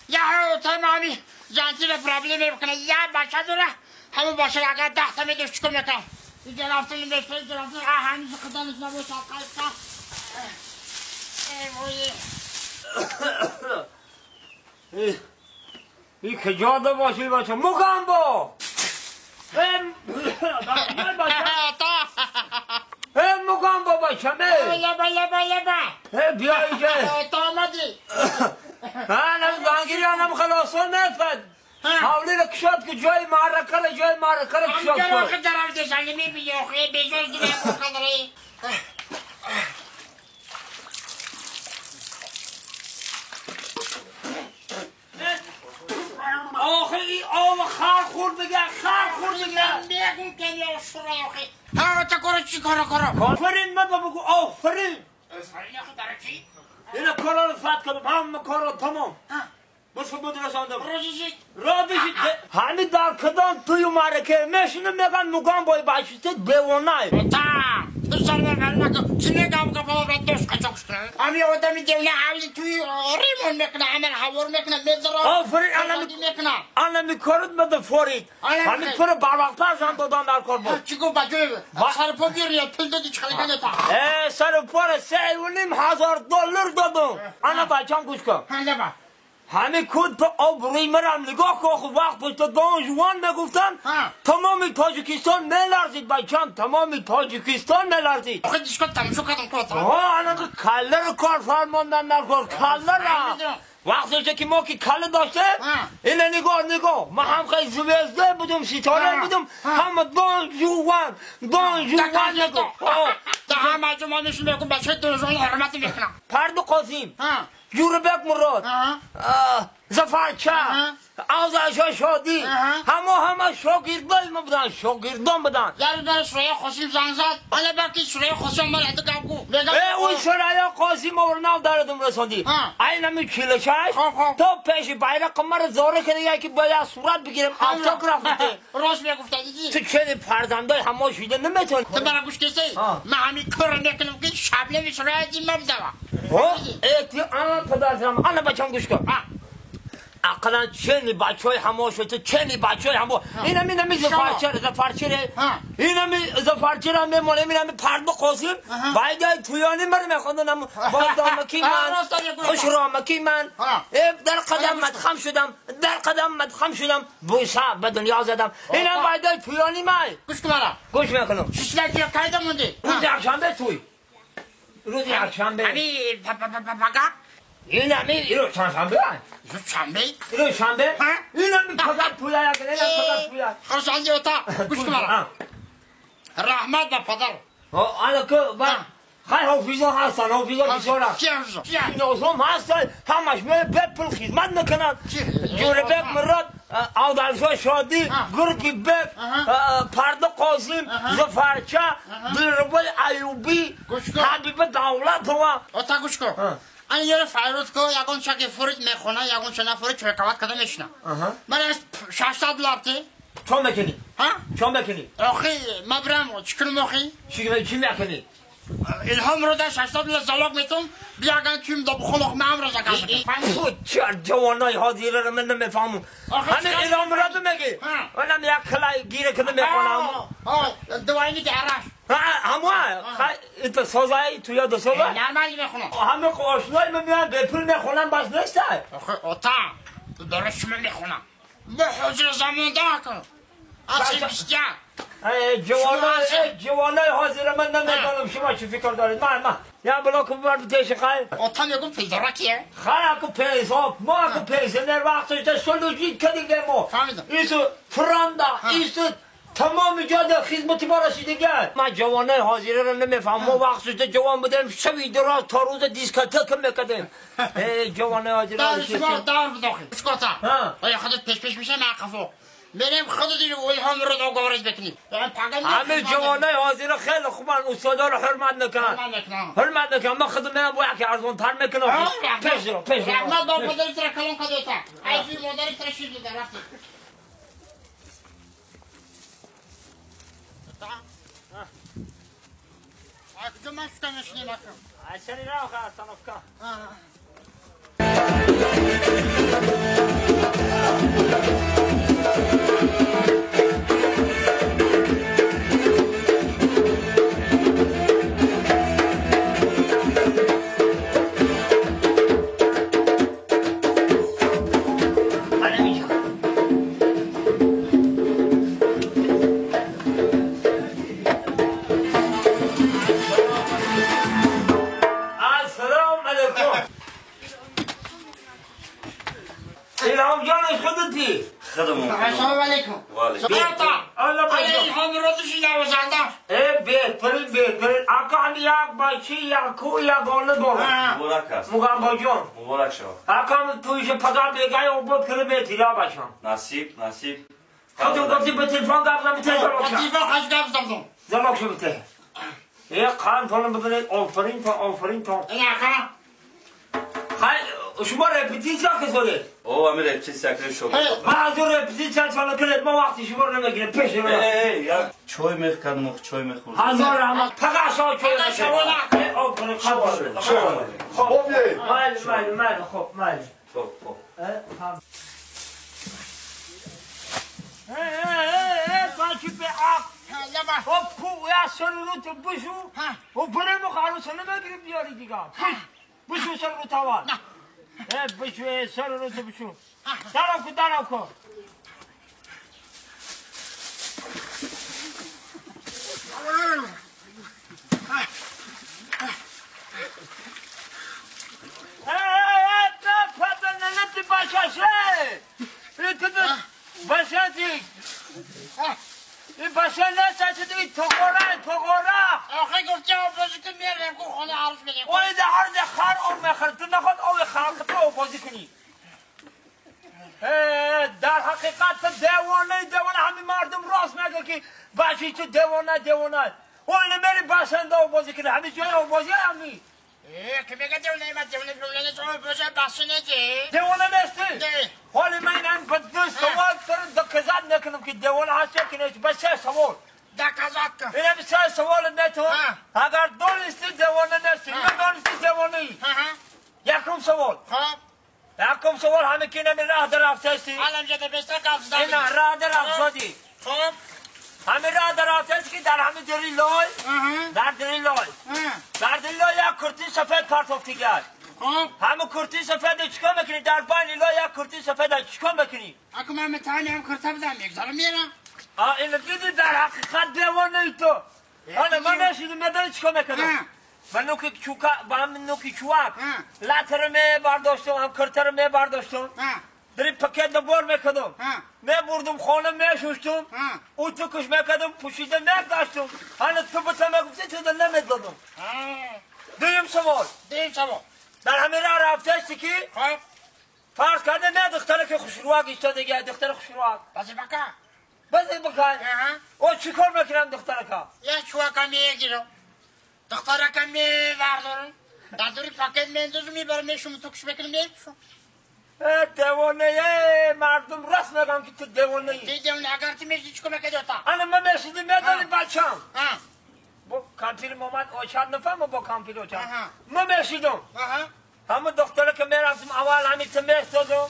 Я тамами ҷантила проблема мекунад. Я бача дора, ҳамон бача агар 10 та медошт, чикор мекард? Иҷа рафтан мешта, иҷа рафтан, ҳанӯз қиданаш набошад, қайфа. Эй вой. ای کجا ده باشی بچه مگامبو ای مگامبو بچه می لبا لبا لبا. بیا اینجا. تا آمدی. انا زنگیری انم خلاصان نفد حاولی را کشاد که جای معرکه را جای معرکه را کشاد چرا کن. آخه درم دشنگی میبینی آخه بیزوز دیگه قدره. آخه این آب خر خورد بگه، خر خورد بگه. میگم که یا شورا آخه ها تا کارو چی کارو کارو. آفرین من بگو آفرین. آفرین آخه برای چی؟ اینا کارا رو فتح کردم، همه کارا تمام. بس بود رساندم. روزی رابشی همین در کدام توی معرکه میشینم میگن مگام بای بچه دیوانه. تا تو سر من نکن چی میگم که بابا دوست قچاق شده. امی آدمی دیوانه حالی توی ریمون میکنه، عمل هوار میکنه، میذاره. آفرین میکنه. انا میکارد بده فورید. همین کار بروقتر زن دادن در کار بود. چی گفت بچه سر پا بیاری پول دادی چخلی کنه تا. سر پا 3,500 دلار دادم. انا بچم گوش کن. همه کود به آب روی مرم نگاه کن. خب وقت پشت دان جوان میگفتن تمام تاجیکستان میلرزید بچم، تمام تاجیکستان میلرزید. آخه دیشکا تماشا کردم کار. ها انا که کله رو کار فرماندن در کار کله را. وقتی که ما که کله داشته اینه نگاه نگاه ما هم خیلی زوزده بودم، ستاره بودم، همه دان جوان دان جوان نگاه. تا همه جمعه میشون میگم بچه دان جوان حرمت میکنم. پرد قاسم، جوربک مراد، زفرچه، آزادشاه شادی، همه همه شاگردای ما بودن، شاگردان بودن. یارو داره سریا قاسم زنگ زد، حالا باکی سریا قاسم مرا تو گفت. اون سریا قاسم اور ناو داردم رسوندی. اینم 46 تا پیش بیرق مرا زوره کرد که باید صورت بگیرم، autograph بده. راست میگفت دیدی. تو چه فرزندای همه شده نمیتونی. تو برا گوش کسی؟ من همین کار میکنم که شبله سریا دیم مبدوا. ها؟ ای انا پدرم، انا بچم گوش کن. اقلا چنی بچهای همه شده، چنی بچهای همه. اینم اینم زفرچه زفرچه. اینم زفرچه را میمونه، اینم پرد قاسم. باید تویانی مر میخوندم. باید دامکی من، خوش رامکی من. در قدم مدخم شدم، در قدم مدخم شدم. بوسه به دنیا زدم. اینم باید تویانی من. گوش کن مرا. گوش میکنم. شیشلکی کایدا موندی. روز یکشنبه توی. روز یکشنبه. امی پاپا. این همی اینو چندشنبه؟ شنبه؟ اینو شنبه؟ این همی پدر پویا یک، این پدر پویا. خرسندی اوتا گوش کن مرا. رحمت به پدر. آنکه که خیلی حافظا هستن، حافظا بیچاره. کی حافظا؟ نازم هستن، همش می به پول خدمت میکنن. جوربک مراد، آدرشاه شادی، گرگی بک، پرده قاسم، زفرچه، دلربای ایوبی، حبیب دولت و. اوتا گوش کن. انا یه فایروت کو یگون چاکی فورید میخونه، یگون چنا فورید چرکوات کدام میشنه. من از 600 دلار تی. چون میکنی؟ ها؟ چون میکنی؟ آخی ما برم چیکار میخوای؟ چی میکنی؟ الهام رو در 600 دلار زلاق میتونم بیاگن تویم دو بخون من امروز اگه. چه جوانای حاضر رو من نمیفهمم. همین الهام رو میگی؟ اونم یک کلای گیره کنه میخونم. دوایی که عرف. همه خیلی سازای تو یاد سازای؟ نرمالی میخونم. همه آشنای من میان به پول میخونم بس نیست. آخه اوتا درست من میخونم. ما حضور زمان دارم. اصلا بیشتر. جوانای حاضر من نمیدونم شما چی فکر دارید. من یا بلاک ببر پیش خیلی. اوتا میگم پول داره کیه؟ خیلی کو پیسه ما کو پیسه در وقتش در سلوجی کردیم ما. ایسو فراندا ایسو تمام جاده خدمتی ما رسیدگه. من جوانای حاضره رو نمیفهم. ما وقت شده جوان بودیم شبی دراز تا روز دیسکتک میکردیم. جوانای حاضره دار شما دار بداخل اسکوتا. آیا خودت پیش پیش میشه من قفو میریم خودت رو الهام رو دو گوارش بکنیم. همه جوانای حاضره خیلی خوبن، استادا رو حرمت نکنن. حرمت نکنن. من خودم میام با یکی ارزان تر میکنم. پیش رو پیش رو. رحمت با پدرت را کلون کدوتا. ای مادرت را شیر داده رفتی. کجا من سکنش نمیکنم. اصلا راه آخر. السلام علیکم. مبارک است. مبارک شود. نصیب نصیب. شما رپتیسیا که زده؟ او همین رپتیسیا که شما. من از اون رپتیسیا چاله کنید ما وقتی شما رو نمیگیریم پیش رو. ای یک چای میخوردم چای میخوردم. هزار رحمت فقط شما چای میخوردم. آفرین خب خب مال مال مال خب مال. خب خب. ای بچه به آق. خب کو یا سر رو تو بشو. و بریم خالص نمیگیریم بیاری دیگه. بشو سر رو تاوان. بشو سر رو تو بشو. دارم کو دارم کو. آخه گفتی آب بازی کن میارم که خانه عروس بدیم. اوه ده هر ده خر آب میخورد تو نخواد آب خر تو آب بازی کنی. در حقیقت دیوانه دیوانه همین مردم راست میگه که بچه تو دیوانه دیوانه. اوه نمیری بسنده آب بازی کنی همین جای آب بازی همی. که میگه دیوانه من دیوانه دیوانه تو آب بازی بسنده دی. دیوانه نیستی. حالی من این به دو سوال سر دکزاد نکنم که دیوانه هست که نیست بس سه سوال. دکزاد. اینم سه سوال نه تو. اگر دونستی دیوانه نیستی ندونستی دیوانه ای. یکم سوال. خب. یکم سوال همه که نمی راه در رفته الان جده بسته قبض داری. نه راه در رفته. خب. همه راه در رفته که در همه دری لای. در دری لای. در دری لای یک کرتی سفید پرتافتی کرد. خب. همه کرتی سفید چیکار میکنی؟ در بین لای یک کرتی سفید چیکار میکنی؟ اگه من متانی هم کرتا بدم یک ذره میرم. اینو دیدی در حقیقت دیوانه ای تو. حالا من نشیدم میدانی چیکار میکنم؟ من نوکی چوکا با هم نوکی چوک لاتر می برداشتم هم کرتر می برداشتم در پکت بار میکردم می بردم خانه می شستم او تو کش میکردم پوشیده می داشتم حالا تو بتا میگفتی تو نمیدادم. دویم سوال. دویم سوال. در همین راه رفته که فرض کرده نه دختره که خوشروک ایستاده دیگه دختر خوشروک. بازی بکن. بازی بکن. او چیکار میکنم دختره که؟ یه چوکا میگیرم. دختره که میوردارم. در دوری پاکت میندازم میبرم میشم تو کش میکنم میپوشم. دیوانه مردم راست میگم که تو دیوانه ای. دیوانه اگر تو میشی چیکار میکردی تا؟ انا من میشیدم میدانی بچم. با کامپیل محمد اوچاد نفهم با کامپیل اوچاد. من میشیدم. همه دختره که میرفتم اول همین تو میستادم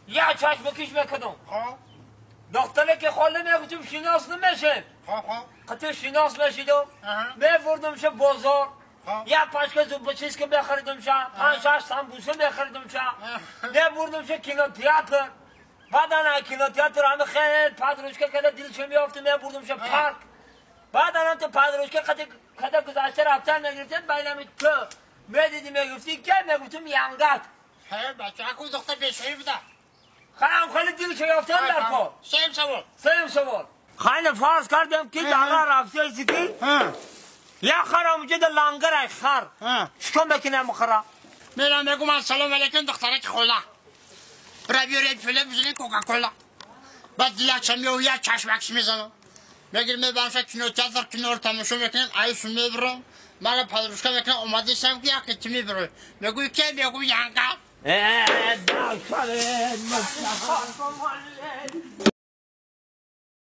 یا چشم کش میکردم. دختره که خاله میگفتم شناس نمیشم. قطعه شناس میشیدم میبردم شه بازار یا پنج که چیز که میخریدم شه پنج شش سمبوسه میخریدم شه میبردم شه کینو تئاتر. بعدا کینو تئاتر همه خیلی پادروشکه که دلش میافت میبردم شه پارک. بعدا هم تو پادروشکه قطعه گذشته رفتن میگرفتم بینم تو میدیدی میگفتی که میگفتم ینگت. بچه اکو دختر بشوی بوده. خیلی خیلی دلش یافتن در کار. سیم سوال. سیم سوال. خیلی فرض کردم که دانگا رفته ایسی که یا خر اونجا در لانگر ای خر چیکار میکنم خرا؟ میرم میگم السلام علیکم دخترک خوله برای بیارید فله بزنید کوکاکولا. بعد دلچم میو یا چشمکش میزنم میگیرم میبرم کنار تئاتر کنار تماشا میکنم عیش میبرم مرا پدروشکا میکنم اومده سم که یک تیمی برو میگوی که میگوی ینگا.